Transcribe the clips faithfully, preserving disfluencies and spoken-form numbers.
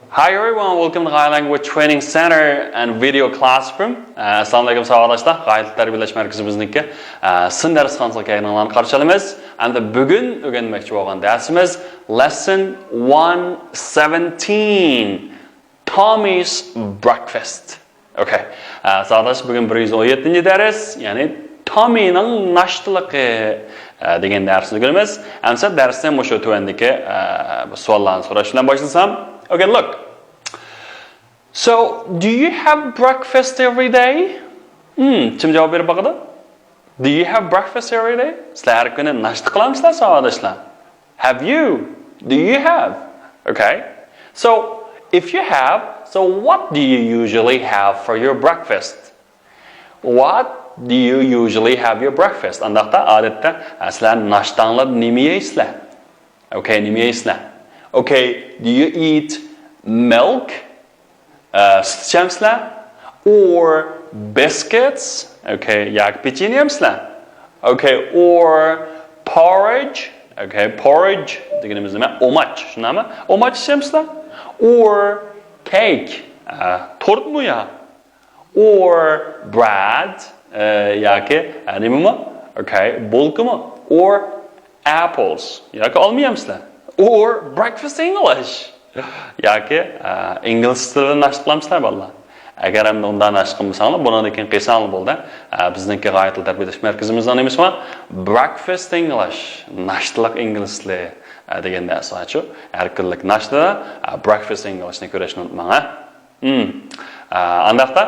Hi everyone, welcome to Gai Language Training Center and Video Classroom. ئەسسالامۇ ئەلەيكۇم ساۋاقداشلار. غايە تىل تەربىيەلەش مەركىزىمىزنىڭكى، ئە، سىن دەرسخانىسىغا كەلگىنىڭلارنى قارشى ئالىمىز. ئەمدى بۈگۈن ئۆگەنمەكچى بولغان دەرسىمىز Lesson one seventeen, Tommy's Breakfast. Okay. ئە، ساۋاقداش، بۈگۈن بىر يۈز ئون يەتتىنچى دەرس، يەنى تاممىنىڭ ناشتىلىقى، ئە، دېگەن دەرسنى ئۆگىنىمىز. ئەمسە دەرسنى مۇشۇ تۆۋەندىكى، ئە، بۇ سوئاللارنى سوراش بىلەن باشلىسام. Okay, look. So, do you have breakfast every day? Hmm, كىم جاۋاب بېرىپ باقىدۇ? Do you have breakfast every day? سىلەر ھەر كۈنى ناشتا قىلامسىلەر، ساۋاقداشلار؟ Have you? Do you have? Okay. So, if you have, so what do you usually have for your breakfast? What do you usually have your breakfast? ئانداقتا ئادەتتە، ئە، سىلەر ناشتاڭلاردا نېمە يەيسىلەر؟ Okay, نېمە يەيسىلەر؟ Okay, do you eat milk? ئە، سۈت ئىچەمسىلەر؟ Or biscuits? Okay, ياكى پېچىنە يەمسىلەر؟ Okay, or porridge? Okay, porridge دېگىنىمىز نېمە؟ ئۇماچ، شۇنداقمۇ؟ ئۇماچ ئىچەمسىلەر؟ Or cake? ئە، تورتمۇ يا؟ Or bread, ئە، ياكى، ئە، نېمىمۇ؟ Okay, بولكىمۇ؟ Or apples, ياكى ئالما يەمسىلەر؟ Or breakfast English, ياكى، ئە، ئىنگلىز تىلىدا ناشتا قىلامسىلەر، بالىلار؟ ئەگەر ئەمدى ئۇنداق ناشتا قىلمىساڭلار، بۇنىڭدىن كېيىن قىلساڭلار بولدى. ئە، بىزنىڭكى غايە تىل تەربىيەلەش مەركىزىمىزنىڭ نېمىسى بار؟ Breakfast English, ناشتىلىق ئىنگلىز تىلى، ئە، دېگەن دەرس بارچۇ. ھەر كۈنلۈك ناشتىدا، ئە، Breakfast Englishنى كۆرۈشنى ئۇنتۇماڭ، ھە؟ ھىم. ئە، ئانداقتا،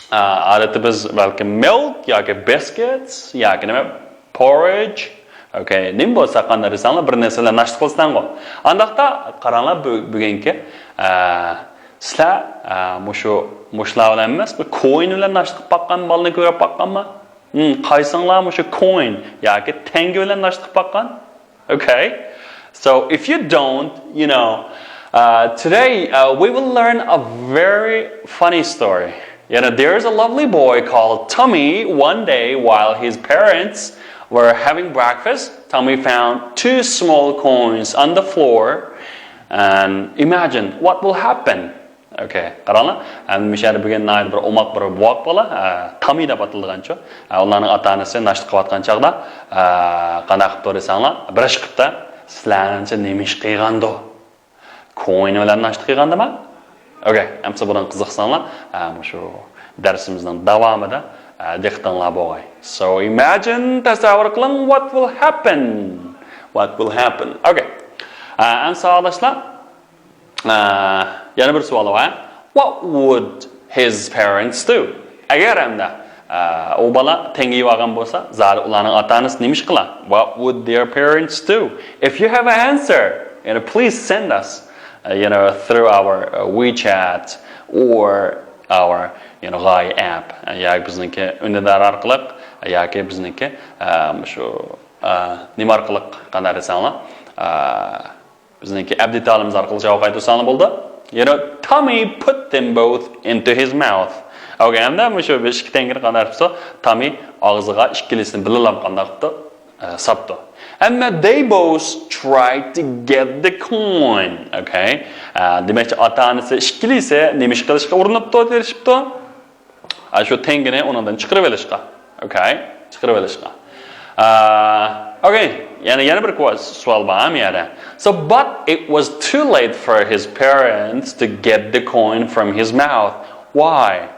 ئە، ئادەتتە بىز بەلكىم milk ياكى biscuits ياكى نېمە، porridge. Okay, نېمە بولسا قانداق دېسەڭلار، بىر نەرسىلەر ناشتا قىلساڭغۇ. ئانداقتا قاراڭلار، بۈ-، بۈگۈنكى، ئە، سىلەر، ئە، مۇشۇ، مۇشۇلار بىلەن ئەمەس، بىر coin بىلەن ناشتا قىلىپ باققان، بالىنى كۆرۈپ باققانما؟ ھىم، قايسىڭلار مۇشۇ coin ياكى تەڭگە بىلەن ناشتا قىلىپ باققان؟ Okay. So if you don't, you know, uh, today, uh, we will learn a very funny story. You know, there's a lovely boy called Tommy. One day, while his parents were having breakfast, Tommy found two small coins on the floor. And imagine what will happen. Okay, قاراڭلار. ئەمدى مۇشۇ يەردە بۈگۈن ناھايىتى بىر ئوماق بىر بوۋاق بالا، ئە، تامى دەپ ئاتىلىدىغانچۇ. ئە، ئۇلارنىڭ ئاتا-ئانىسى ناشتا قىلىۋاتقان چاغدا، ئە، قانداق قىپتۇ دېسەڭلار، بىر ئىش قىپتۇ. سىلەرنىڭچە نېمە ئىش قىلغاندۇ؟ Coin بىلەن ناشتا قىلغاندىما؟ Okay, ئەمسە بۇنىڭغا قىزىقساڭلار، ئە، مۇشۇ دەرسىمىزنىڭ داۋامىدا، ئە، دىققىتىڭلار بولغاي. So imagine, تەسەۋۋۇر قىلىڭ, what will happen? What will happen? Okay. ئە، ئەمسە ساۋاقداشلار، ئە، يەنە بىر سوئال بار. What would his parents do? ئەگەر ئەمدى، ئە، ئۇ بالا تەڭگە يېۋالغان بولسا، زادى ئۇلارنىڭ ئاتا-ئانىسى نېمە ئىش قىلا؟ What would their parents do? If you have an answer, you know, please send us, uh, you know, through our, uh, WeChat or our, you know, غايە app. ياكى بىزنىڭكى ئۈندىدار ئارقىلىق، ياكى بىزنىڭكى، ئە، شۇ، ئە، نېمە ئارقىلىق، قانداق دېسەڭلار، ئە، بىزنىڭكى ئەپ دېتالىمىز ئارقىلىق جاۋاب قايتۇرساڭلار بولدى. You know, Tommy put them both into his mouth. Okay, ئەمدى مۇشۇ بىر ئىككى تەڭگىنى قانداق قىپتۇ؟ تامى ئاغزىغا ئىككىلىسىنى بىللىلا قانداق قىپتۇ؟ ئە، ساپتۇ. ئەمما they both tried to get the coin. Okay. ئە، دېمەكچى، ئاتا-ئانىسى ئىككىلىسى نېمە ئىش قىلىشقا ئۇرۇنۇپتۇ، تىرىشىپتۇ؟ ئە، شۇ تەڭگىنى ئۇنىڭدىن چىقىرىۋېلىشقا. Okay. چىقىرىۋېلىشقا. ئە، okay. يەنە، يەنە بىر كو-، سوئال بار مۇ يەردە. So, but it was too late for his parents to get the coin from his mouth. Why?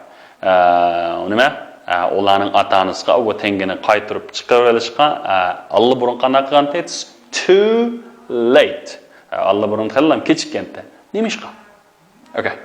ئە، نېمە؟ ئە، ئۇلارنىڭ ئاتا-ئانىسىغا ئۇ تەڭگىنى قايتۇرۇپ چىقىرىۋېلىشقا، ئە، ئاللىبۇرۇن قانداق قىلغانتى؟ It's too late. ئە، ئاللىبۇرۇن خېلىلا كېچىككەنتى. نېمىشقا؟ Okay.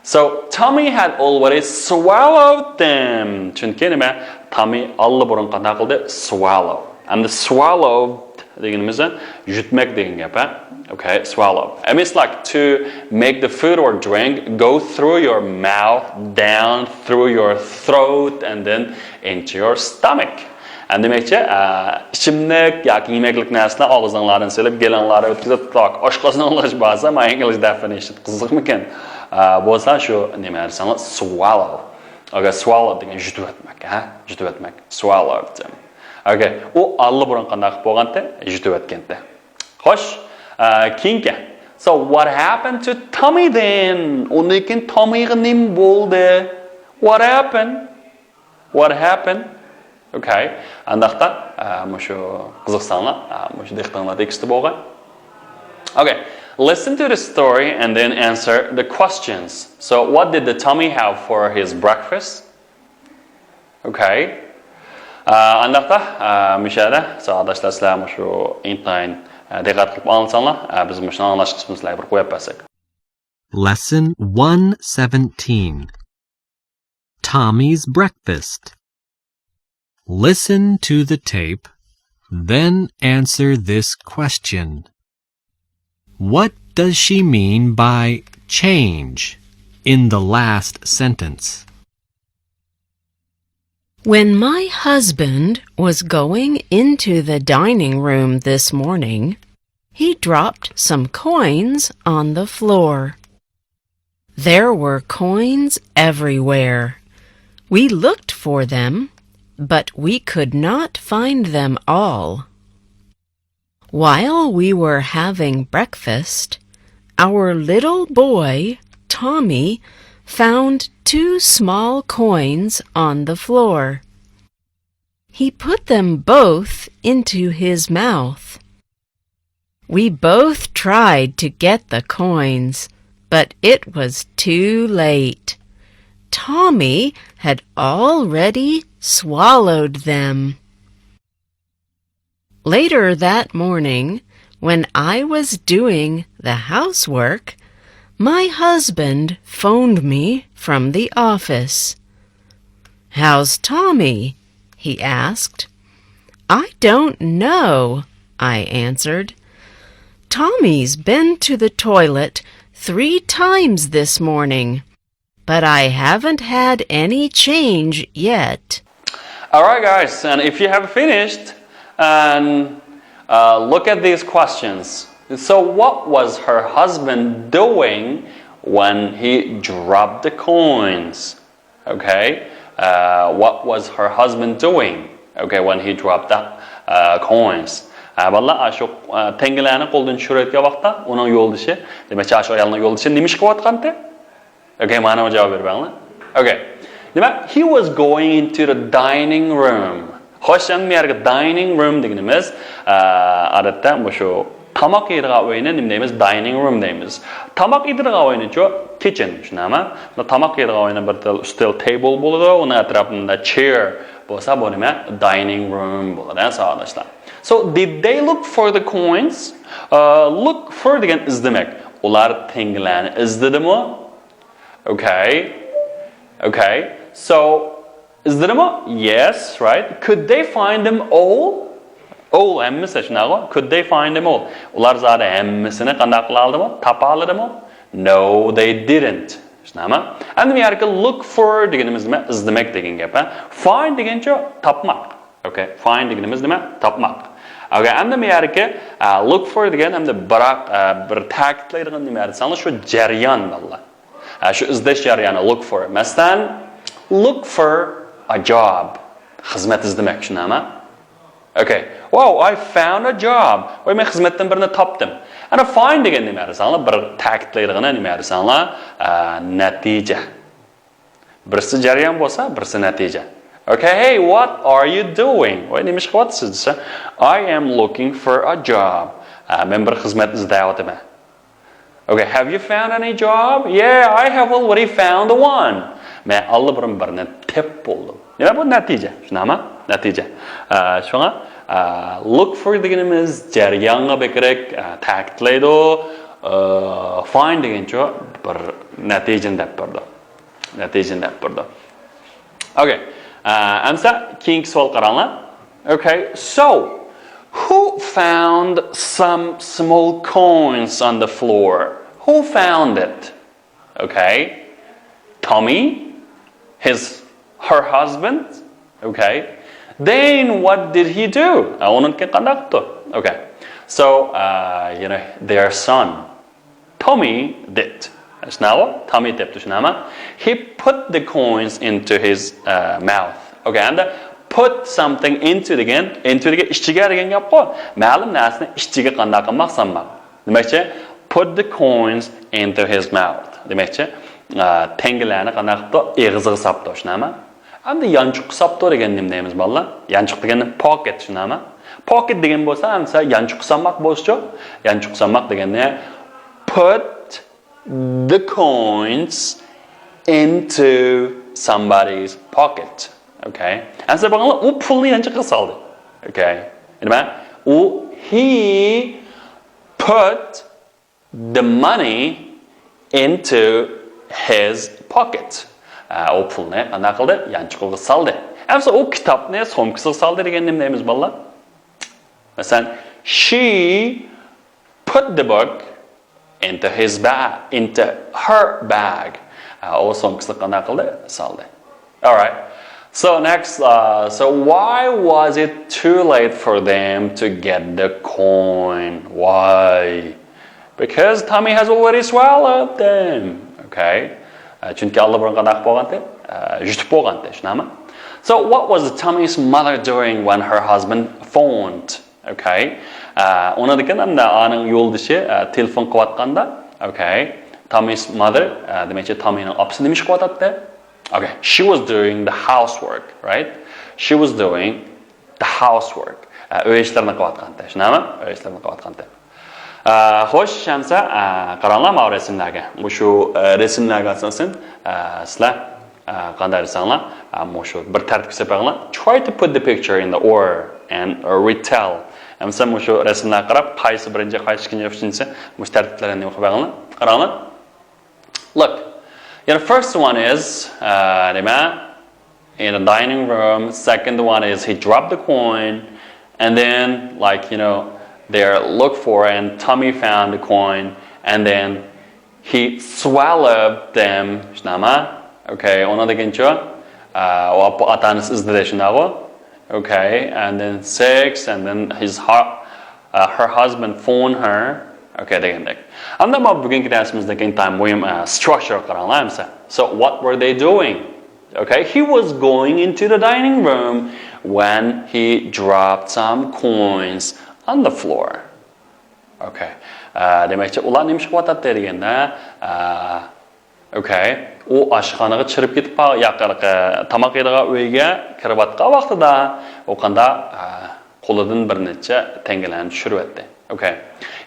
So, Tommy had already swallowed them. چۈنكى نېمە؟ تامى ئاللىبۇرۇن قانداق قىلدى؟ Swallow. ئەمدى swallowed دېگىنىمىز يۇتماق دېگەن گەپ، ھە؟ Okay, swallow. I mean, it's like to make the food or drink go through your mouth, down through your throat, and then into your stomach. ئە، دېمەكچى، ئە، ئىچىملىك ياكى يېمەكلىك نەرسىلەر ئاغزىڭلاردىن سېلىپ، گېلىڭلاردا ئۆتكۈزۈپ، تاك، ئاشقازىنىڭلارغىچە بارسا، ما ئىنگلىز دېفىنىشن قىزىقمىكىن؟ ئە، بولسا شۇ نېمە دېسەڭلار، swallow. Okay, swallow دېگەن يۇتۇۋەتمەك، ھە؟ يۇتۇۋەتمەك. Swallow دېسەم. Okay, ئۇ ئاللىبۇرۇن قانداق قىلىپ بولغانتى؟ يۇتۇۋەتكەنتى. خوش، ئە، كېيىنكى. So what happened to Tommy then? ئۇندىن كېيىن تامىغا نېمە بولدى? What happened? What happened? Okay. ئانداقتا، ئە، مۇشۇ قىزىقساڭلار، ئە، مۇشۇ دىققىتىڭلار تېكىستتە بولغاي. Okay. Listen to the story and then answer the questions. So what did the Tommy have for his breakfast? Okay. ئانداقتا، مۇشۇ يەردە ساۋاقداشلار، سىلەر مۇشۇ ئىنتايىن دىققەت قىلىپ ئاڭلىساڭلار، بىز مۇشۇنى ئاڭلاش قىسمىنى سىلەرگە بىر قويۇپ بەرسەك. Lesson one seventeen. Tommy's breakfast. Listen to the tape, then answer this question. What does she mean by change in the last sentence? When my husband was going into the dining room this morning, he dropped some coins on the floor. There were coins everywhere. We looked for them, but we could not find them all. While we were having breakfast, our little boy, Tommy, found two small coins on the floor. He put them both into his mouth. We both tried to get the coins, but it was too late. Tommy had already swallowed them. Later that morning, when I was doing the housework, my husband phoned me from the office. "How's Tommy?" he asked. "I don't know," I answered. "Tommy's been to the toilet three times this morning, but I haven't had any change yet." All right, guys, and if you have finished, and uh, look at these questions. So, what was her husband doing when he dropped the coins? Okay, uh, what was her husband doing? Okay, when he dropped the uh, coins. ئە، بالىلار، ئاشۇ تەڭگىلەرنى قولدىن چۈشۈرۈۋەتكەن ۋاقىتتا ئۇنىڭ يولدىشى، دېمەكچى، ئاشۇ ئايالنىڭ يولدىشى نېمە ئىش قىلىۋاتقانتى؟ Okay، مانا جاۋاب بېرىپ بەرىڭلار. Okay. نېمە؟ He was going into the dining room. خوش، ئەمدى بۇ يەرگە dining room دېگىنىمىز، ئە، ئادەتتە مۇشۇ تاماق يەيدىغان ئۆينى نېمە دەيمىز؟ Dining room دەيمىز. تاماق يەيدىغان ئۆينىچۇ؟ Kitchen، شۇنداقمۇ؟ تاماق يەيدىغان ئۆينىڭ بىر تال ئۈستەل، table بولىدۇ، ئۇنىڭ ئەتراپىدا chair بولسا، بۇ نېمە؟ Dining room بولىدۇ، ساۋاقداشلار. So, did they look for the coins? ئە، look for دېگەن ئىزدىمەك. ئۇلار تەڭگىلەرنى ئىزدىدىمۇ؟ Okay. Okay. So, ئىزدىدىمۇ؟ Yes, right. Could they find them all? All، ھەممىسى، شۇنداققۇ؟ Could they find them all? ئۇلار زادى ھەممىسىنى قانداق قىلالىدىمۇ؟ تاپالىدىمۇ؟ No, they didn't. شۇنداقمۇ؟ ئەمدى بۇ يەردىكى look for دېگىنىمىز نېمە؟ ئىزدىمەك دېگەن گەپ، ھە؟ Find دېگەنچۇ؟ تاپماق. Okay، find دېگىنىمىز نېمە؟ تاپماق. Okay، ئەمدى بۇ يەردىكى، ئە، look for دېگەن ئەمدى بىراق، ئە، بىر تەكىتلەيدىغان نېمە دېسەڭلار، شۇ جەريان، بالىلار. ئە، شۇ ئىزدەش جەريانى، look for. مەسىلەن، look for a job. خىزمەت ئىزدىمەك، شۇنداقمۇ؟ Okay. Wow, I found a job. ۋاي، مەن خىزمەتتىن بىرنى تاپتىم. ئەنە find دېگەن نېمە دېسەڭلار، بىر تەكىتلەيدىغىنى نېمە دېسەڭلار، ئە، نەتىجە. بىرسى جەريان بولسا، بىرسى نەتىجە. Okay, hey, what are you doing? ۋاي، نېمە ئىش قىلىۋاتىسىز دېسە، I am looking for a job. ئە، مەن بىر خىزمەت ئىزدەۋاتىمەن. Okay, have you found any job? Yeah, I have already found one. مەن ئاللىبۇرۇن بىرنى تېپىپ بولدۇم. نېمە بۇ؟ نەتىجە. شۇنداقمۇ؟ نەتىجە. ئە، شۇڭا، ئە، look for دېگىنىمىز جەريانغا بەكرەك، ئە، تەكىتلەيدۇ. ئە، find دېگەنچۇ بىر نەتىجىنى دەپ بېرىدۇ. نەتىجىنى دەپ بېرىدۇ. Okay. ئە، ئەمسە كېيىنكى سوئال قاراڭلار. Okay, so, who found some small coins on the floor? Who found it? Okay. Tommy, his, her husband. Okay. Then what did he do? ئە، ئۇنىڭ كېيىن قانداق قىپتۇ؟ Okay. So, uh, you know, their son. Tommy did. شۇنداقمۇ؟ Tommy تېپىپتۇ، شۇنداقمۇ؟ He put the coins into his, uh, mouth. Okay, ئەمدى put something into دېگەن، into دېگەن ئىچىگە دېگەن گەپقۇ. مەلۇم نەرسىنى ئىچىگە قانداق قىلماق، سالماق. دېمەكچى، put the coins into his mouth. دېمەكچى، ئە، تەڭگىلەرنى قانداق قىپتۇ؟ ئېغىزىغا ساپتۇ، شۇنداقمۇ؟ ئەمدى يانچۇققا ساپتۇ دېگەن نېمە دەيمىز، بالىلار؟ يانچۇق دېگەن pocket، شۇنداقمۇ؟ Pocket دېگەن بولسا، ئەمسە يانچۇققا سالماق بولسىچۇ؟ يانچۇققا سالماق دېگەننى put the coins into somebody's pocket. Okay. ئەمسە بېقىڭلار، ئۇ پۇلنى يانچۇققا سالدى. Okay. نېمە؟ ئۇ، he put the money into his pocket. ئە، ئۇ پۇلنى قانداق قىلدى؟ يانچۇقىغا سالدى. ئەمسە ئۇ كىتابنى سومكىسىغا سالدى دېگەن نېمە دەيمىز، بالىلار؟ مەسىلەن، she put the book into his bag, into her bag. ئە، ئۇ سومكىسىغا قانداق قىلدى؟ سالدى. All right. So next, uh, so why was it too late for them to get the coin? Why? Because Tommy has already swallowed them. Okay. ئە، چۈنكى ئاللىبۇرۇن قانداق بولغانتى؟ ئە، يۇتۇپ بولغانتى، شۇنداقمۇ؟ So what was Tommy's mother doing when her husband phoned? Okay. ئە، ئۇنىڭدىن كېيىن ئەمدى ئانىڭ يولدىشى، ئە، تېلېفون قىلىۋاتقاندا، okay. Tommy's mother، ئە، دېمەكچى، تاممىنىڭ ئاپىسى نېمە ئىش قىلىۋاتاتتى؟ Okay, she was doing the housework, right? She was doing the housework. ئە، ئۆي ئىشلىرىنى قىلىۋاتقانتى، شۇنداقمۇ؟ ئۆي ئىشلىرىنى قىلىۋاتقانتى. ئە، خوش، ئەمسە، ئە، قاراڭلار ماۋۇ رەسىملەرگە. مۇشۇ، ئە، رەسىملەرگە ئاساسەن، ئە، سىلەر، ئە، قانداق دېسەڭلار، ئە، مۇشۇ بىر تەرتىپكە سېلىپ بېقىڭلار. Try to put the picture in the order and retell. ئەمسە مۇشۇ رەسىملەرگە قاراپ، قايسى بىرىنچى، قايسى ئىككىنچى، ئۈچىنچىسى، مۇشۇ تەرتىپلەرنى نېمە قىلىپ بېقىڭلار. قاراڭلار. Look, you know, first one is, uh, نېمە؟ In the dining room. Second one is he dropped the coin, and then, like, you know, they look for and Tommy found the coin, and then he swallowed them. شۇنداقمۇ؟ Okay, ئۇنىڭدىن كېيىنچۇ؟ ئا، ئۇ ئاپا، ئاتا-ئانىسى ئىزدىدى، شۇنداقمۇ؟ Okay, and then six, and then his hu-, uh, her husband phoned her. Okay دېگەندەك. ئەمدى مانا بۈگۈنكى دەرسىمىزدىكى ئىنتايىن مۇھىم، ئە، structure قاراڭلار ئەمسە. So what were they doing? Okay, he was going into the dining room when he dropped some coins on the floor. Okay. ئە، دېمەكچى، ئۇلار نېمە ئىش قىلىۋاتاتتى دېگەندە، ئە، Okay. ئۇ ئاشخانىغا چىرىپ كېتىپ قال-، ياق، ھېلىقى تاماق يەيدىغان ئۆيگە كىرىۋاتقان ۋاقتىدا ئۇ قانداق، ئە، قولىدىن بىر نەچچە تەڭگىلەرنى چۈشۈرۈۋەتتى. Okay.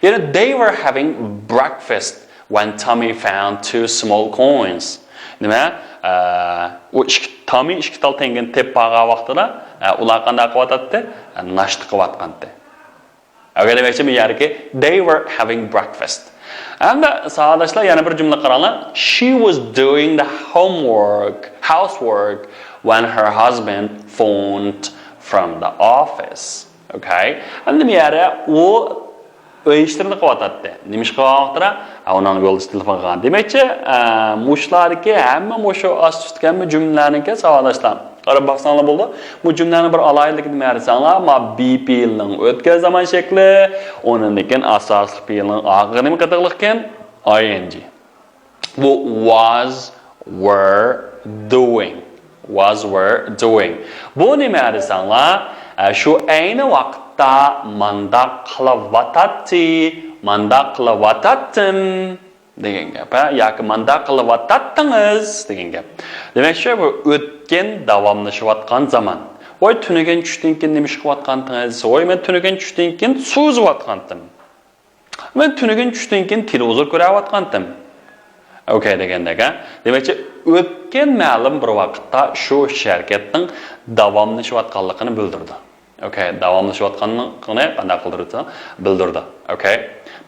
يەنە they were having breakfast when Tommy found two small coins. نېمە؟ ئە، ئۇ ئىككى، تامى ئىككى تال تەڭگىنى تېپىپ قالغان ۋاقتىدا، ئە، ئۇلار قانداق قىلىۋاتاتتى؟ ئە، ناشتا قىلىۋاتقانتى. Okay، دېمەكچى، بۇ يەردىكى they were having breakfast. ئەمدى ساۋاقداشلار يەنە بىر جۈملە قاراڭلار. She was doing the homework, housework when her husband phoned from the office. Okay. ئەمدى بۇ يەردە ئۇ ئۆي ئىشلىرىنى قىلىۋاتاتتى. نېمە ئىش قىلغان ۋاقتىدا؟ ئۇنىڭ يولدىشى تېلېفون قىلغان. دېمەكچى، ئە، مۇشۇلاردىكى ھەممە مۇشۇ ئاستى ئۈستىدىكى ھەممە جۈملىلەرنىڭكى ساۋاقداشلار. قاراپ باقساڭلار بولىدۇ. بۇ جۈملىنىڭ بىر ئالاھىدىلىكى نېمە دېسەڭلار، ما be پېئىلىنىڭ ئۆتكەن زامان شەكلى، ئۇنىڭدىن كېيىن ئاساسلىق پېئىلنىڭ ئاخىرى نېمە قاتارلىقكەن؟ I N G. بۇ was، were، doing. Was، were، doing. بۇ نېمە دېسەڭلار، ئە، شۇ ئەينى ۋاقىتتا مانداق قىلىۋاتاتتى، مانداق قىلىۋاتاتتىم. دېگەن گەپ، ھە؟ ياكى مانداق قىلىۋاتاتتىڭىز دېگەن گەپ. دېمەكچى، بۇ ئۆتكەن داۋاملىشىۋاتقان زامان. ۋاي، تۈنۈگۈن چۈشتىن كېيىن نېمە ئىش قىلىۋاتقانتىڭىز؟ ۋاي، مەن تۈنۈگۈن چۈشتىن كېيىن سۇ ئۈزۈۋاتقانتىم. مەن تۈنۈگۈن چۈشتىن كېيىن تېلېۋىزور كۆرۈۋاتقانتىم. Okay دېگەندەك، ھە؟ دېمەكچى، ئۆتكەن مەلۇم بىر ۋاقىتتا شۇ ئىش ھەرىكەتنىڭ داۋاملىشىۋاتقانلىقىنى بىلدۈرىدۇ. Okay، داۋاملىشىۋاتقانلىقىنى قانداق قىلدۇرىدۇ؟ بىلدۈرىدۇ. Okay.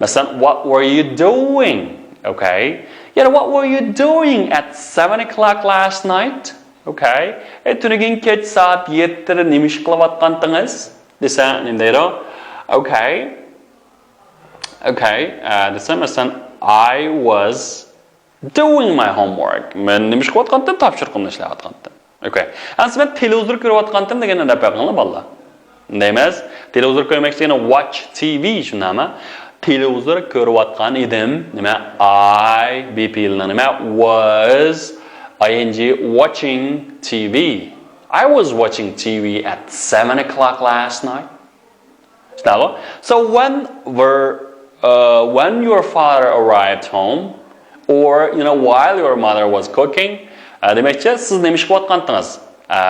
مەسىلەن، what were you doing? Okay. يەنە what were you doing at seven o'clock last night? Okay. ئەي، تۈنۈگۈن كەچ سائەت يەتتىدە نېمە ئىش قىلىۋاتقانتىڭىز؟ دېسە، نېمە دەيدۇ؟ Okay. Okay. ئە، دېسە، مەسىلەن، I was doing my homework. مەن نېمە ئىش قىلىۋاتقانتىم؟ تاپشۇرۇقۇمنى ئىشلەۋاتقانتىم. Okay. ئەمسە مەن تېلېۋىزور كۆرۈۋاتقانتىم دېگەننى دەپ بېقىڭلار، بالىلار. دەيمىز. تېلېۋىزور كۆرمەكچى دېگەننى watch T V، شۇنداقمۇ؟ تېلېۋىزور كۆرۈۋاتقان ئىدىم. نېمە؟ I، be پېئىلىنىڭ نېمە؟ Was، I N G، watching T V. I was watching T V at seven o'clock last night. شۇنداقمۇ؟ So when were, uh, when your father arrived home, or, you know, while your mother was cooking. ئە، دېمەكچى، سىز نېمە ئىش قىلىۋاتقانتىڭىز؟ ئە،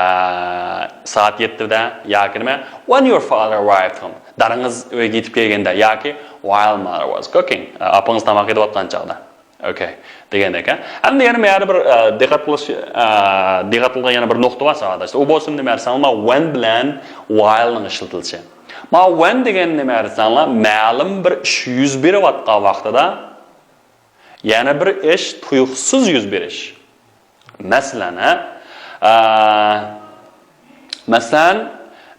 سائەت يەتتىدە ياكى نېمە؟ When your father arrived home. دادىڭىز ئۆيگە يېتىپ كەلگەندە ياكى while mother was cooking. ئە، ئاپىڭىز تاماق ئېتىۋاتقان چاغدا. ئوكەي. دېگەندەك، ھە؟ ئەمدى يەنە مەيەردە بىر، ئە، دىققەت قىلىش، ئە، دىققەت قىلىدىغان يەنە بىر نۇقتا بار ساۋاقداشلار. ئۇ بولسا نېمە دېسەڭلار، when بىلەن while نىڭ ئىشلىتىلىشى. ما when دېگەن نېمە دېسەڭلار، مەلۇم بىر ئىش يۈز بېرىۋاتقان ۋاقتىدا يەنە بىر ئىش تۇيۇقسىز يۈز بېرىش. مەسىلەن، ھە؟ ئە، مەسىلەن،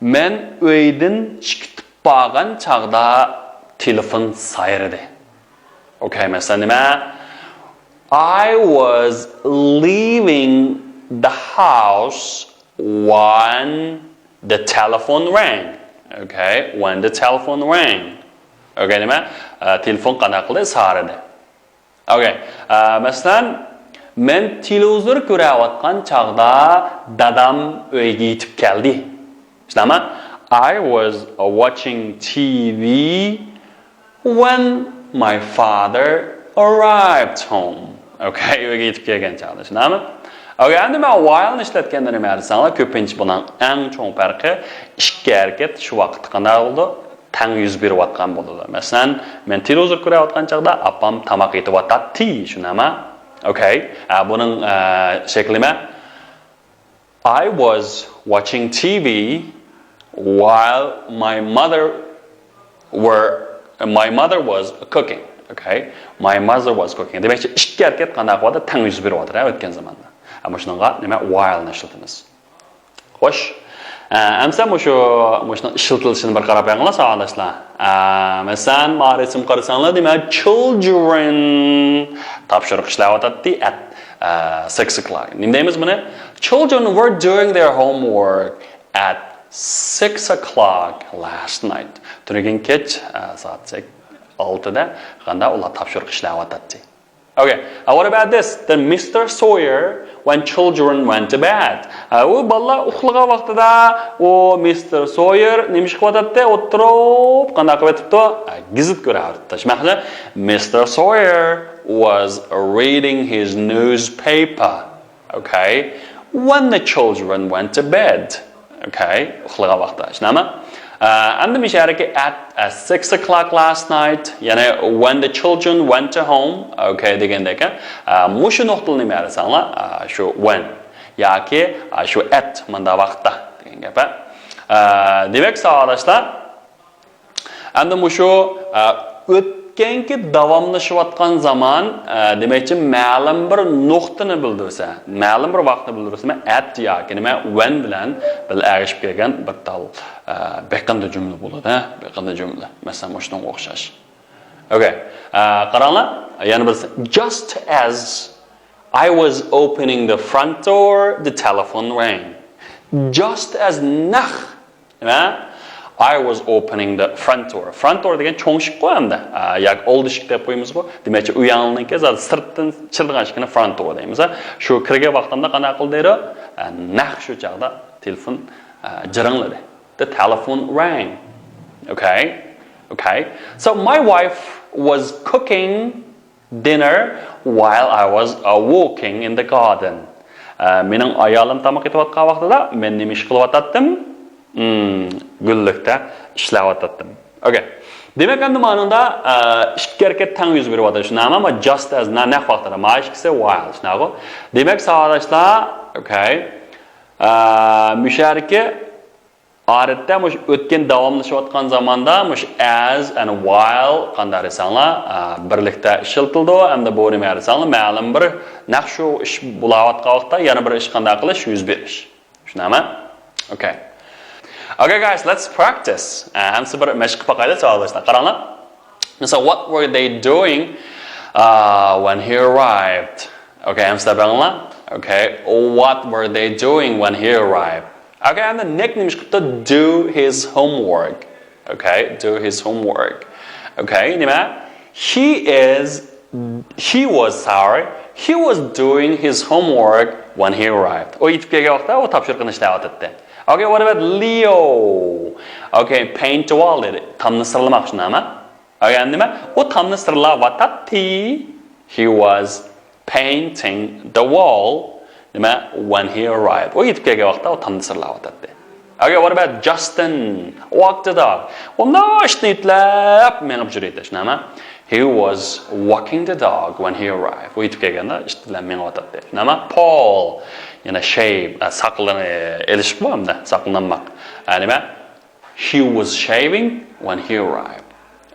مەن ئۆيدىن چىقىپ بارغان چاغدا تېلېفون سايرىدى. ئوكەي، مەسىلەن، نېمە؟ I was leaving the house when the telephone rang. Okay, when the telephone rang. Okay, نېمە؟ ئە، تېلېفون قانداق قىلدى؟ سايرىدى. ئوكەي. ئە، مەسىلەن، مەن تېلېۋىزور كۆرۈۋاتقان چاغدا دادام ئۆيگە يېتىپ كەلدى. شۇنداقمۇ؟ I was watching T V when my father arrived home. ئوكەي، ئۆيگە يېتىپ كەلگەن چاغدا، شۇنداقمۇ؟ ئوكەي، ئەمدى مەن while نى ئىشلەتكەندە نېمە دېسەڭلار، كۆپىنچە بۇنىڭ ئەڭ چوڭ پەرقى ئىككى ھەرىكەت شۇ ۋاقىتتا قانداق بولىدۇ؟ تەڭ يۈز بېرىۋاتقان بولىدۇ. مەسىلەن، مەن تېلېۋىزور كۆرۈۋاتقان چاغدا ئاپام تاماق ئېتىۋاتاتتى، شۇنداقمۇ؟ ئوكەي. ئە، بۇنىڭ، ئە، شەكلى نېمە؟ I was watching T V while my mother were my mother was cooking. Okay. My mother was cooking. دېمەكچى، ئىككى ھەرىكەت قانداق بولدى؟ تەڭ يۈز بېرىۋاتىدۇ، ھە، ئۆتكەن زاماندا. ھە، مۇشۇنىڭغا نېمە؟ While نى ئىشلىتىمىز. خوش. ئە، ئەمسە مۇشۇ، مۇشۇنىڭ ئىشلىتىلىشىنى بىر قاراپ بېقىڭلار، ساۋاقداشلار. ئە، مەسىلەن، ما رەسىم قارىساڭلار، دېمەك، children تاپشۇرۇق ئىشلەۋاتاتتى at، ئە، six o'clock. نېمە دەيمىز بۇنى؟ Children were doing their homework at six o'clock last night. تۈنۈگۈن كەچ، ئە، سائەت سەك-، ئالتىدا قانداق ئۇلار تاپشۇرۇق ئىشلەۋاتاتتى. Okay, uh, what about this? Then Mister Sawyer, when children went to bed. ئە، ئۇ بالىلار ئۇخلىغان ۋاقتىدا ئۇ مىستېر سويېر نېمە ئىش قىلىۋاتاتتى؟ ئولتۇرۇپ، قانداق قىلىۋاتىپتۇ؟ ئە، گېزىت كۆرۈۋاتاتتى. شۇنداقمۇ؟ Mister Sawyer was reading his newspaper. Okay. When the children went to bed. Okay. ئۇخلىغان ۋاقىتتا. شۇنداقمۇ؟ ئە، ئەمدى مۇشۇ يەردىكى at، ئە، six o'clock last night، يەنى when the children went to home. Okay، دېگەندەك. ئە، مۇشۇ نۇقتىنى نېمە دېسەڭلار؟ ئە، شۇ when ياكى، ئە، شۇ at مۇنداق ۋاقىتتا دېگەن گەپ. ئە، دېمەك، ساۋاقداشلار، ئەمدى مۇشۇ، ئە، ئۆتكەنكى داۋاملىشىۋاتقان زامان، ئە، دېمەكچى، مەلۇم بىر نۇقتىنى بىلدۈرسە، مەلۇم بىر ۋاقىتنى بىلدۈرسە، مەن at ياكى نېمە، when بىلەن بىللە ئەگىشىپ كەلگەن بىر تال، ئە، بېقىندى جۈملە بولىدۇ، ھە؟ بېقىندى جۈملە. مەسىلەن، مۇشۇنىڭغا ئوخشاش. Okay. ئە، قاراڭلار، يەنە بىرسى. Just as I was opening the front door, the telephone rang. Just as نەق نېمە؟ I was opening the front door. Front door دېگەن چوڭ ئىشىكقۇ ئەمدى. ئە، ياكى ئالدى ئىشىك دەپ قويىمىزغۇ. دېمەكچى، ئۇيانلىنىڭكى زادى سىرتتىن چىرىدىغان ئىشىكنى front door دەيمىز. شۇ كىرگەن ۋاقتىمدا قانداق قىلدى دەيدۇ؟ ئە، نەق شۇ چاغدا تېلېفون، ئە، جىرىڭلىدى. The telephone rang. Okay? Okay. So my wife was cooking dinner while I was, uh, walking in the garden. ئە، مېنىڭ ئايالىم تاماق ئېتىۋاتقان ۋاقتىدا مەن نېمە ئىش قىلىۋاتاتتىم؟ مم، گۈللۈكتە ئىشلەۋاتاتتىم. Okay. دېمەك، ئەمدى مانىڭدا، ئە، ئىككى ھەرىكەت تەڭ يۈز بېرىۋاتىدۇ. شۇنداقمۇ؟ ئەمما just as، نە، نەق ۋاقتىدا. ما ئىككىسى while. شۇنداققۇ؟ دېمەك، ساۋاقداشلار، okay. ئە، مۇشۇ يەردىكى ئادەتتە مۇشۇ ئۆتكەن داۋاملىشىۋاتقان زاماندا مۇشۇ as and while قانداق دېسەڭلار، ئە، بىرلىكتە ئىشلىتىلىدۇ. ئەمدى بۇ نېمە دېسەڭلار، مەلۇم بىر نەق شۇ ئىش بولاۋاتقان ۋاقىتتا يەنە بىر ئىش قانداق قىلىش، يۈز بېرىش. شۇنداقمۇ؟ Okay. Okay, guys, let's practice. ئە، ئەمسە بىر مەشىق قىلىپ باقايلى، ساۋاقداشلار. قاراڭلار. مەسىلەن، what were they doing, uh, when he arrived? Okay, ئەمسە بېقىڭلار. Okay, what were they doing when he arrived? Okay, ئەمدى نەق نېمە ئىش قىپتۇ؟ Do his homework. Okay, do his homework. Okay, نېمە؟ He is, he was, sorry, he was doing his homework when he arrived. ئۇ يېتىپ كەلگەن ۋاقىتتا ئۇ تاپشۇرۇقىنى ئىشلەۋاتاتتى. Okay, what about Leo? Okay, paint the wall دېدى. تامنى سىرلىماق ئۈچۈن نېمە؟ ئەگەر نېمە؟ ئۇ تامنى سىرلاۋاتاتتى. He was painting the wall. نېمە؟ When he arrived. ئۇ يېتىپ كەلگەن ۋاقىتتا ئۇ تامنى سىرلاۋاتاتتى. Okay, what about Justin? Walk the dog. ئۇ مۇنداق ئىتنى يېتىلەپ مېڭىپ يۈرىدۇ، شۇنداقمۇ؟ He was walking the dog when he arrived. ئۇ يېتىپ كەلگەندە ئىتى بىلەن مېڭىۋاتاتتى، شۇنداقمۇ؟ Paul. يەنە shave، ئە، ساقىلىنى ئېلىشقا ئەمدى، ساقىلىنماق. ئە، نېمە؟ He was shaving when he arrived.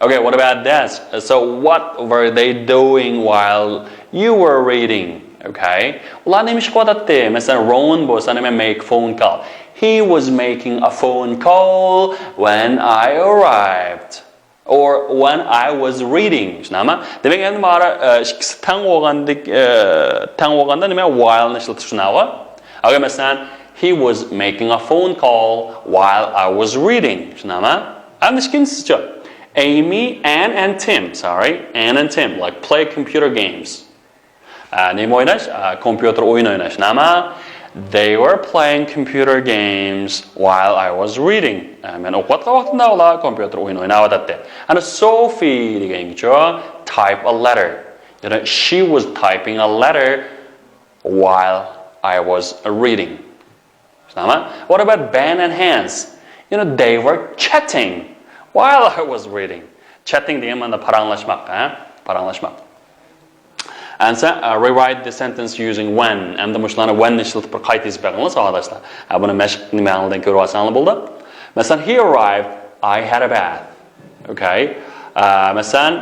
Okay, what about this? So what were they doing while you were reading? Okay. ئۇلار نېمە ئىش قىلىۋاتاتتى؟ مەسىلەن، Rowan بولسا نېمە؟ Make phone call. He was making a phone call when I arrived. Or when I was reading. شۇنداقمۇ؟ دېمەك، ئەمدى مانا، ئە، ئىككىسى تەڭ بولغاندىكى، ئە، تەڭ بولغاندا نېمە؟ While نى ئىشلىتىپ شۇنداقمۇ؟ ئەگەر مەسىلەن، he was making a phone call while I was reading. شۇنداقمۇ؟ ئەمدى ئىككىنچىسىچۇ؟ Amy, Anne and Tim, sorry, Anne and Tim, like, play computer games. ئە، نېمە ئويناش؟ ئە، كومپيۇتېر ئويۇن ئويناش. نېمە؟ They were playing computer games while I was reading. ئە، مەن ئوقۇۋاتقان ۋاقتىمدا ئۇلار كومپيۇتېر ئويۇن ئويناۋاتاتتى. ئەنە Sophie دېگەنگىچۇ؟ Type a letter. يەنى she was typing a letter while I was reading. شۇنداقمۇ؟ What about Ben and Hans? You know, they were chatting while I was reading. Chatting دېگەن مانا پاراڭلاشماق، ھە؟ پاراڭلاشماق. ئەمسە، ئە، rewrite the sentence using when. ئەمدى مۇشۇلارنى when نى ئىشلىتىپ بىر قايتا يېزىپ بېقىڭلار، ساۋاقداشلار. ئە، بۇنى مەشىق نېمەڭلىدىن كۆرۈۋالساڭلار بولدى. مەسىلەن، he arrived, I had a bath. Okay. ئە، مەسىلەن،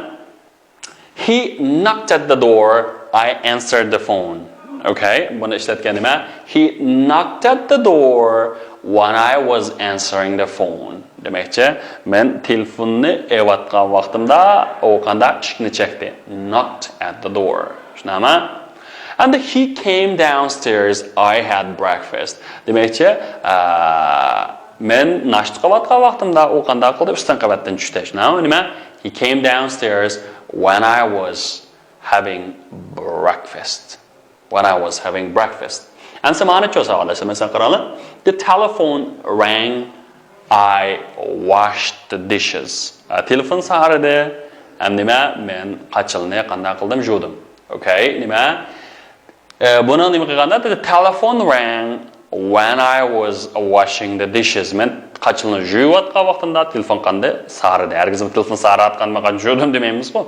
He knocked at the door, I answered the phone. Okay, بۇنى ئىشلەتكەن نېمە؟ He knocked at the door when I was answering the phone. دېمەكچى، مەن تېلېفوننى ئېلىۋاتقان ۋاقتىمدا ئۇ قانداق؟ ئىشىكنى چەكتى. Knocked at the door. شۇنداقمۇ؟ And he came downstairs, I had breakfast. دېمەكچى، ئە، مەن ناشتا قىلىۋاتقان ۋاقتىمدا ئۇ قانداق قىلدى؟ ئۈستۈن قەۋەتتىن چۈشتى. شۇنداقمۇ؟ نېمە؟ He came downstairs when I was having breakfast. When I was having breakfast. ئەمسە مانا چوسا ئالىسى، مەسىلەن، قاراڭلار. The telephone rang, I washed the dishes. ئە، تېلېفون سارىدى. ئەمدى نېمە؟ مەن قاچىلىنى قانداق قىلدىم؟ جۇدۇم. Okay، نېمە؟ ئە، بۇنىڭ نېمە قىلغاندا؟ The telephone rang when I was washing the dishes. مەن قاچىلىنى جۇيۇۋاتقان ۋاقتىمدا تېلېفون قاندى؟ سارىدى. ھەرگىز تېلېفون سارىۋاتقان ماقان جۇدۇم دېمەيمىزغۇ.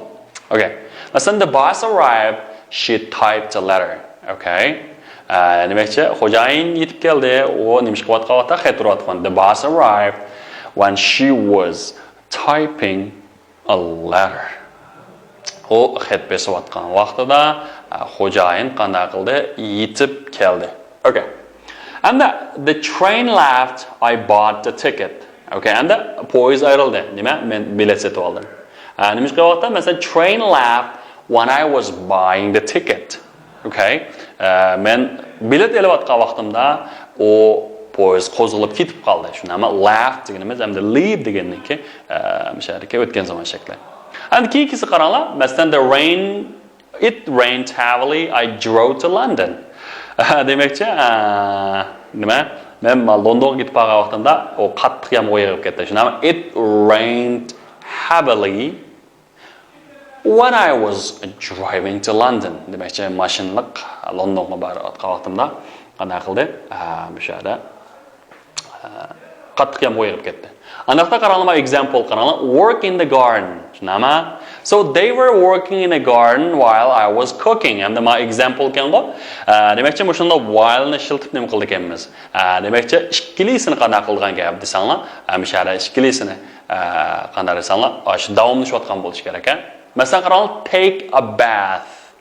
Okay. مەسىلەن، the bus arrived, she typed a letter. Okay. ئە، دېمەكچى، خوجايىن يېتىپ كەلدى. ئۇ نېمە ئىش قىلىۋاتقان ۋاقىتتا؟ خەت ئۇرۇۋاتقان. The bus arrived when she was typing a letter. ئۇ خەت بېسىۋاتقان ۋاقتىدا، ئە، خوجايىن قانداق قىلدى؟ يېتىپ كەلدى. Okay. ئەمدى the train left, I bought the ticket. Okay، ئەمدى پويىز ئايرىلدى. نېمە؟ مەن بېلەت سېتىپ ئالدىم. ئە، نېمە ئىش قىلىۋاتقان؟ مەسىلەن، train left when I was buying the ticket. Okay. ئە، مەن بېلەت ئېلىۋاتقان ۋاقتىمدا ئۇ پويىز قوزغىلىپ كېتىپ قالدى. شۇنداقمۇ؟ Left دېگىنىمىز ھەمدە leave دېگەننىڭكى، ئە، مۇشۇ يەردىكى ئۆتكەن زامان شەكلى. ئەمدى كېيىنكىسى قاراڭلار. مەسىلەن، the rain, it rained heavily, I drove to London. دېمەكچى، ئە، نېمە؟ مەن لوندونغا كېتىپ بارغان ۋاقتىمدا ئۇ قاتتىق يامغۇر يېغىپ كەتتى. شۇنداقمۇ؟ It rained heavily when I was driving to London. دېمەكچى، ماشىنىلىق لوندونغا بارىۋاتقان ۋاقتىمدا قانداق قىلدى؟ ئە، مۇشۇ يەردە، ئە، قاتتىق يامغۇر يېغىپ كەتتى. ئانداقتا قاراڭلار، example قاراڭلار. Work in the garden. شۇنداقمۇ؟ So they were working in the garden while I was cooking. ئەمدى ما example ئىكەنغۇ. ئە، دېمەكچى، مۇشۇنداق while نى ئىشلىتىپ نېمە قىلىدىكەنمىز؟ ئە، دېمەكچى، ئىككىلىسىنى قانداق قىلىدىغان گەپ دېسەڭلار، ئە، مۇشۇ يەردە ئىككىلىسىنى، ئە، قانداق دېسەڭلار، ئاشۇ داۋاملىشىۋاتقان بولۇشى كېرەك، ھە؟ مەسىلەن، قاراڭلار، take a bath.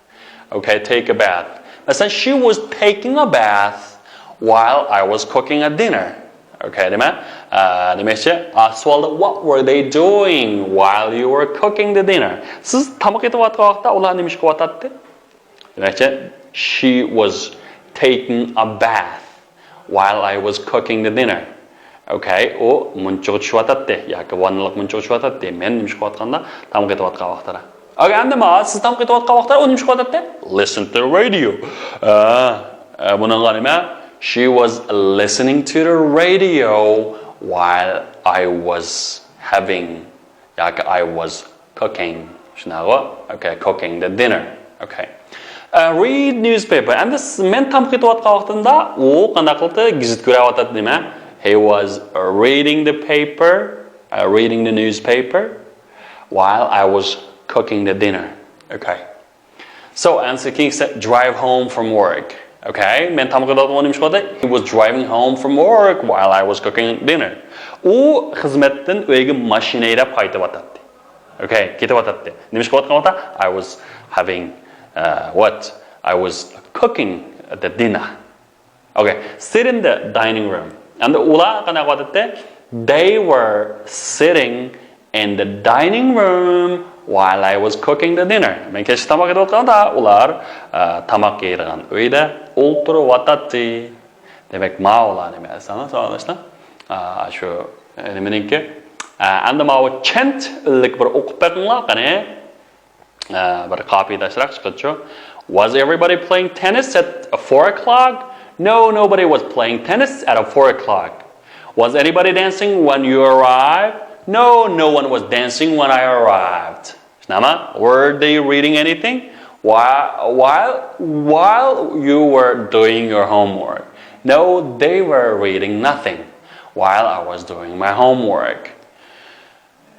Okay, take a bath. مەسىلەن، she was taking a bath while I was cooking a dinner. Okay، دېمە، ئە، دېمەكچى، ئە، سوئالدا، what were they doing while you were cooking the dinner? سىز تاماق ئېتىۋاتقان ۋاقىتتا ئۇلار نېمە ئىش قىلىۋاتاتتى؟ دېمەكچى، she was taking a bath while I was cooking the dinner. Okay، ئۇ مۇنچىغا چۈشۈۋاتاتتى ياكى ۋاننىلىق مۇنچىغا چۈشۈۋاتاتتى. مەن نېمە ئىش قىلىۋاتقاندا؟ تاماق ئېتىۋاتقان ۋاقتىدا. Okay، ئەمدى ما، سىز تاماق ئېتىۋاتقان ۋاقتىدا ئۇ نېمە ئىش قىلىۋاتاتتى؟ Listen to the radio. ئە، ئە، بۇنىڭغا نېمە؟ She was listening to the radio while I was having ياكى I was Cooking. شۇنداقغۇ؟ Okay, cooking the dinner. Okay. Uh, read newspaper. ئەمدى س- مەن تاماق ئېتىۋاتقان ۋاقتىمدا ئۇ قانداق قىلدى؟ گېزىت كۆرۈۋاتاتتى نېمە؟ He was reading the paper, uh, reading the newspaper while I was cooking the dinner. Okay. So, answer King said, drive home from work. Okay, مەن تاماق ئېتىۋاتقان نېمە قىلدى؟ He was driving home from work while I was cooking dinner. ئۇ خىزمەتتىن ئۆيگە ماشىنا ھەيدەپ قايتىۋاتاتتى. Okay, كېتىۋاتاتتى. نېمە قىلىۋاتقان ۋاقىتتا؟ I was having, uh, what? I was cooking the dinner. Okay, sit in the dining room. ئەمدى ئۇلار قانداق قىلىۋاتاتتى؟ They were sitting in the dining room while I was cooking the dinner. مەن كەچلىك تاماق ئېتىۋاتقاندا ئۇلار، ئە، تاماق يەيدىغان ئۆيدە ئولتۇرۇۋاتاتتى. دېمەك، ماۋۇلار نېمە؟ ئەسلىدە ساۋاقداشلار. ئە، شۇ، ئە، نېمىنىڭكى؟ ئە، ئەمدى ماۋۇ چېنت ئىللىك بىر ئوقۇپ بېقىڭلار، قېنى. ئە، بىر قاپىيە تاشراق چىقىدىچۇ. Was everybody playing tennis at four o'clock? No, nobody was playing tennis at four o'clock. Was anybody dancing when you arrived? No, no one was dancing when I arrived. شۇنداقمۇ؟ Were they reading anything while, while, while you were doing your homework? No, they were reading nothing while I was doing my homework.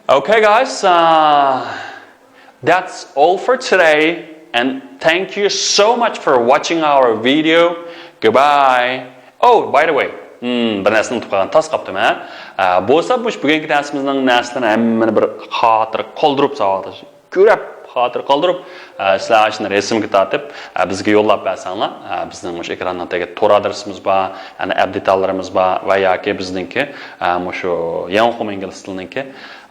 Okay, guys, uh, that's all for today, and thank you so much for watching our video. Goodbye. Oh, by the way, hmm, بىر نەرسىنى ئۇنتۇپ قالغان، تاس قاپتىمەن. ئە، بولسا، بۇ بۈگۈنكى دەرسىمىزنىڭ نەرسىلىرىنى ھەممىنى بىر خاتىرە قالدۇرۇپ ساۋاقداش. كۆرۈپ، خاتىرە قالدۇرۇپ، ئە، سىلەر ئاشۇنى رەسىمگە تارتىپ، ئە، بىزگە يوللاپ بەرسەڭلار. ئە، بىزنىڭ مۇشۇ ئېكراننىڭ تېگىدە تور ئادرېسىمىز بار، يەنە ئەپ دېتاللىرىمىز بار ۋە ياكى بىزنىڭكى، ئە، مۇشۇ ياڭخۇم ئىنگلىز تىلىنىڭكى،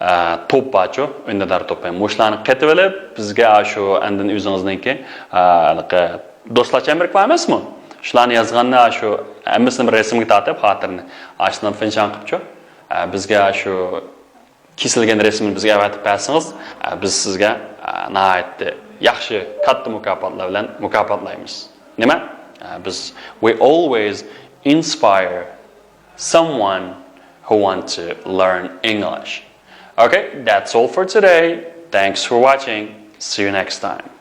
ئە، توپ بارچۇ، ئۈندىدار توپى. مۇشۇلارنى قېتىۋېلىپ، بىزگە ئاشۇ ئاندىن ئۆزىڭىزنىڭكى، ئە، ھېلىقى دوستلار چەمبىرىكى بار ئەمەسمۇ؟ شۇلارنى يازغاندا ئاشۇ ھەممىسىنى بىر رەسىمگە تارتىپ خاتىرىنى، ئاشۇلارنى فىنشان قىپچۇ. ئە، بىزگە ئاشۇ كېسىلگەن رەسىمنى بىزگە ئەۋەتىپ بەرسىڭىز، ئە، بىز سىزگە، ئە، ناھايىتى ياخشى، كاتتا مۇكاپاتلار بىلەن مۇكاپاتلايمىز. نېمە؟ ئە، بىز، we always inspire someone who want to learn English. Okay, that's all for today. Thanks for watching. See you next time.